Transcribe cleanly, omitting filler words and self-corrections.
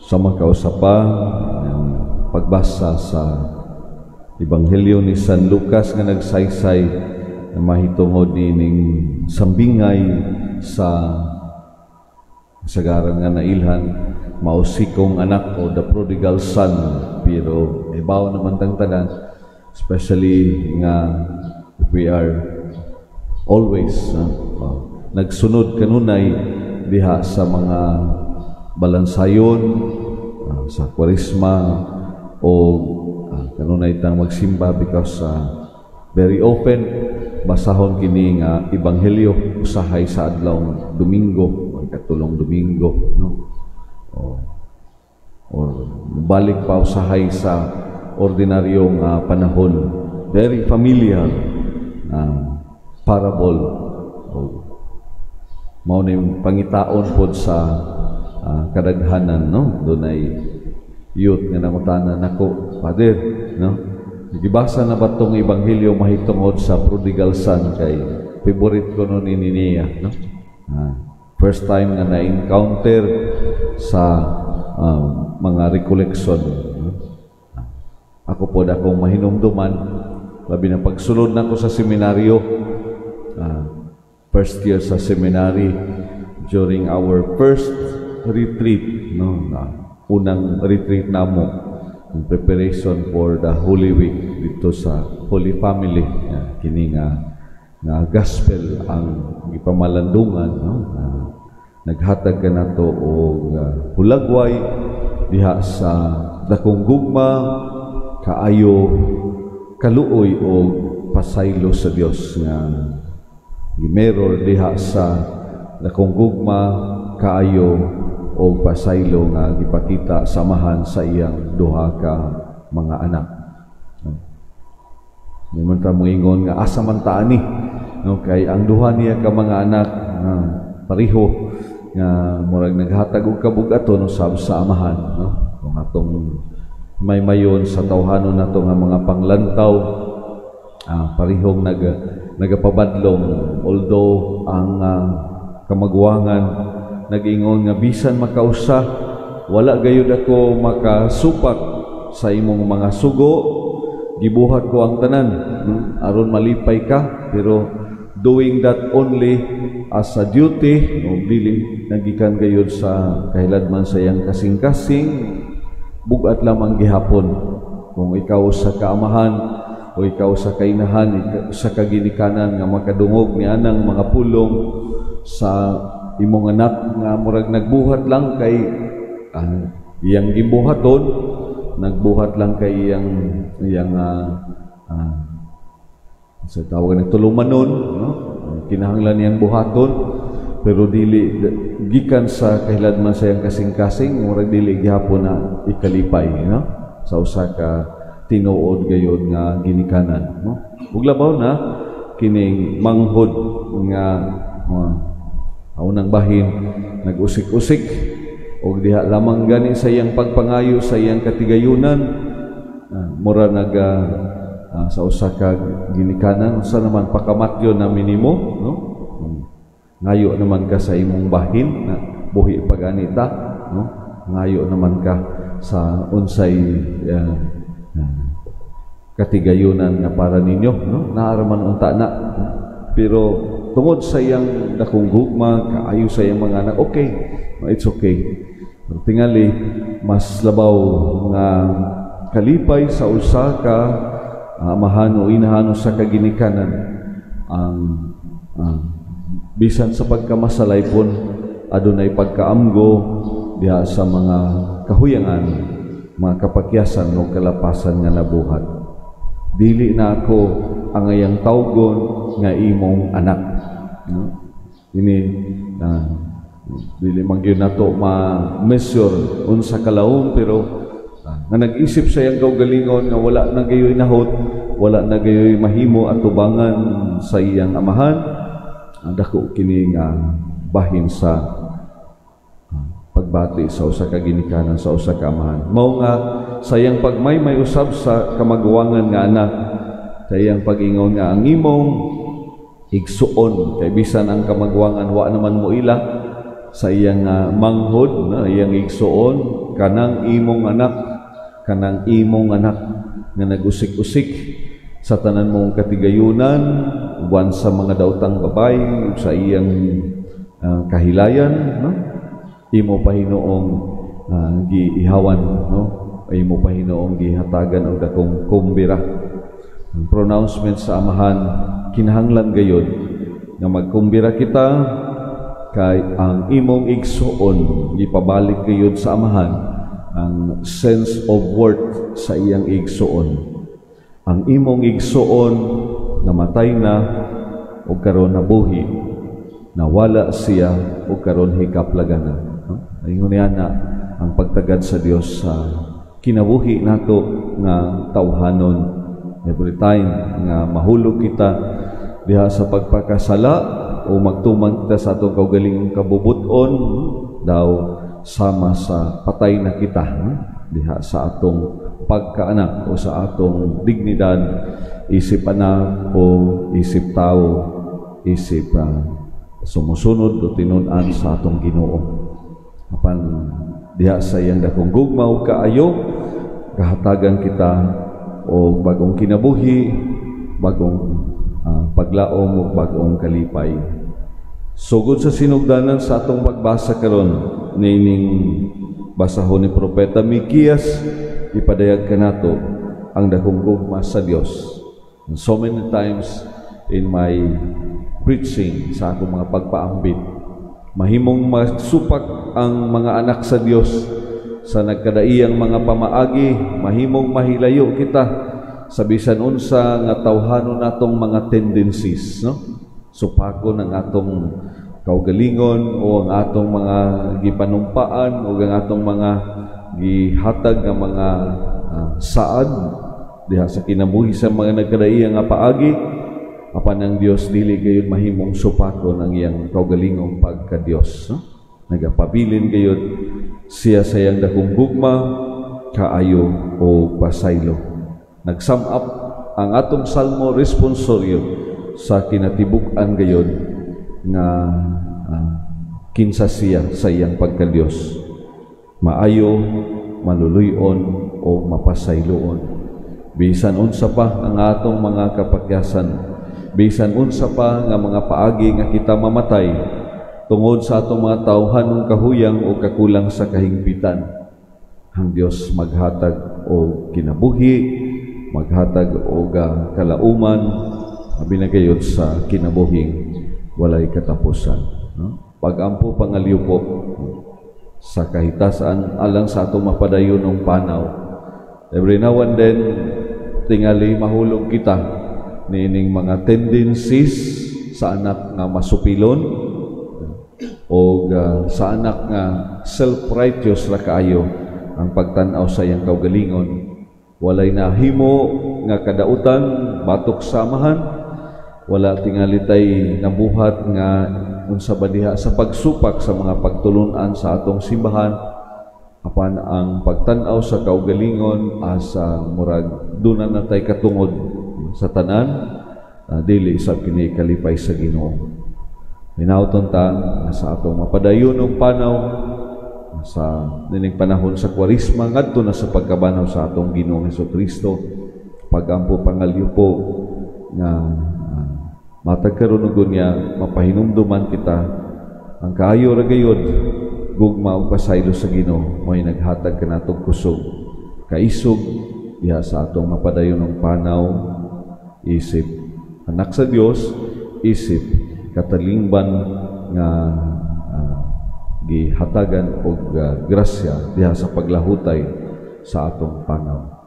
Sa makausa pa ang pagbasa sa Ebanghelyo ni San Lucas nga nagsaysay na mahitungod nining sambingay sa kasagaran nga nailhan mausikong anak o the prodigal son. Pero ibaw naman tang tanan, especially nga we are always nagsunod kanunay diha sa mga balansayon sa Kwaresma o kanunay tang magsimba, because very often basahon kini nga ebanghelyo usahay sa adlaw Domingo, ikatulong Domingo, no, o or balik pa usahay sa ordinaryong panahon. Very familiar parable o mao ni pangitaon pod sa kadaghanan, no? Dunay youth nga nangutana nako, "Father, no, gibasa na ba tong ebanghelyo mahitungod sa prodigal son? Kay favorite ko no ni niya, no?" First time nga na-encounter sa mga recollection, no? Ako po akong mahinumduman, labi na pagsulod nako sa seminaryo, first year sa seminary, during our first retreat, no, na unang retreat namo in preparation for the Holy Week dito sa Holy Family. Kini nga gospel ang gipamalandungan, no, na naghatag kanato og hulagway diha sa dakong gugma, kaayo, kaluoy o pasaylo sa Dios nga gimeror diha sa dakong gugma, kaayo o pasaylo nga gipakita sa Amahan sa iyang duha ka mga anak. May man ta moingon nga asa man ta ani, no, kay ang duha niya ka mga anak pareho nga murag naghatag og kabugaton usab sa Amahan, no? Kung atong may mayon sa tawhanon nato nga mga panglantaw, parehong nagapabadlong, although ang kamaguwangan nag-ingon nga bisan makausa wala gayud ako makasupak sa imong mga sugo, gibuhat ko ang tanan aron malipay ka, pero doing that only as a duty, no, dili nagikan gayud sa kahiladman sa iyang kasing-kasing, bugat lamang gihapon kung ikaw sa kaamahan o ikaw sa kainahan, ikaw sa kaginikanan nga makadungog ni anang mga pulong sa imong anak nga murag nagbuhat lang kay iyang gibuhaton, nagbuhat lang kay iyang iyang sa tawag ng tulumanon, no, kinahanglan niyang buhaton, pero dili gikan sa kahiladman sa iyang kasing-kasing, murag dili gihapon na ikalipay, no, sa usa ka tinuod gayod nga ginikanan, no? Ug labaw na kining manghod nga unang bahin nag-usik-usik og diha lamang gani sa iyang pagpangayo sa iyang katigayunan, mura naga sa usa ka ginikanan, usa naman pakamatyon na minimo, no? Ngayo naman ka sa imong bahin na buhi pa ganita, no? Ngayo naman ka sa unsay katigayunan nga para ninyo, no? Naa ra man unta na, pero tungod sa iyang dakong gugma, kaayo sa iyang mga anak, okay, it's okay. Pero tingali mas labaw nga kalipay sa usa ka amahan o inahan o sa kaginikanan ang bisan sa pagkamasalaypon adunay pagkaamgo diha sa mga kahuyangan, mga kapakyasan o kalapasan nga nabuhat. "Dili na ako angayang tawgon nga imong anak." No? Ini dili man gyud nato ma-measure unsa kalawom, pero nga nag-isip sa iyang kaugalingon nga wala na gayoy nahot, wala na gayoy mahimo atubangan sa iyang amahan. Dako kini nga bahin sa pagbati sa usa ka ginikanan, sa usa ka amahan. Mao nga sa iyang pagmaymay usab sa kamaguwangan nga anak, sa iyang pag-ingon nga ang imong igsuon, kay bisan ang kamaguwangan wa naman mo ila. sa iyang manghod, no, iyang igsuon, kanang imong anak, kanang imong anak nga nagusik-usik sa tanan mong katigayunan, uban sa mga daotang babayi, sa iyang kahilayan, no? Imo pa hinuong giihawan, no? Imo pa hinuong gihatagan og dakong kumbira. Ang pronouncement sa amahan, kinahanglan gayod nga magkumbira kita kay ang imong igsuon gipabalik gayod sa amahan ang sense of worth sa iyang igsuon. Ang imong igsuon namatay na ug karon nabuhi, nawala siya ug karon hikaplagan na. No? Ingon niya na ang pagtagad sa Dios sa kinabuhi nato nga tawhanon. Every time nga mahulog kita diha sa pagpakasala o magtuman kita sa atong kaugalingong kabubuton, daw sama sa patay na kita, no? Diha sa atong pagkaanak o sa atong dignidad isip anak o isip tao, isip sumusunod o tinun-an sa atong Ginoo. Apan diha sa iyang dakong gugma ug kaayo, kahatagan kita og bagong kinabuhi, bagong paglaom ug bagong kalipay. Sugod sa sinugdanan sa atong pagbasa karon niining basahon ni Propeta Mikias, ipadayag kanato ang dakong gugma sa Dios. And so many times in my preaching, sa akong mga pagpaambit, mahimong masupak ang mga anak sa Dios sa nagkadaiyang mga pamaagi, mahimong mahilayo kita sa bisan unsa nga tawhanon natong mga tendencies, no? Supakon ang atong kaugalingon o ang atong mga gipanumpaan o ang atong mga gihatag nga mga saad diha sa kinabuhi sa mga nagkadaiya nga paagi. Apan ang Dios dili gayud mahimong supakon ang iyang kaugalingong pagka-Dios, no? Nagapabilin gayud siya sa iyang dakong gugma, kaayo o pasaylo. Nag-sum up ang atong salmo responsorio sa kinatibuk-an gayud nga kinsa siya sa iyang pagka-Dios. Maayo, maluluyon o mapasayloon. Bisan unsa pa ang atong mga kapakyasan, bisan unsa pa nga mga paagi nga kita mamatay tungod sa atong mga tawhanong kahuyang o kakulang sa kahingpitan, ang Dios maghatag og kinabuhi, maghatag og kalauman, abi na gayud sa kinabuhing walay katapusan, no? Pag-ampo, pangalyo po sa kahitasan alang sa atong mapadayonong panaw. Every now and then tingali mahulog kita niining mga tendencies sa anak nga masupilon o sa anak nga self-righteous ra kaayo ang pagtan-aw sa iyang kaugalingon. Walay nahimo nga kadautan batok samahan, wala tingali tay nabuhat nga unsa ba diha sa pagsupak sa mga pagtulunan sa atong simbahan. Apan ang pagtan-aw sa kaugalingon asa murag duna na tay katungod sa tanan, dili sab kini kalipay sa Ginoo. Hinauton ta sa atong mapadayonong panaw sa nining panahon sa Kwaresma ngadto na sa pagkabanaw sa atong Ginoong Hesukristo, pagampo pangalyo po nga matag karon niya mapahinumduman kita ang kaayo ra gayod, gugma ug pasaylo sa Ginoo mo'y naghatag kanatong kusog, kaisog diha sa atong mapadayonong panaw isip anak sa Dios, isip katalingban nga gihatagan og grasya diha sa paglahutay sa atong panaw.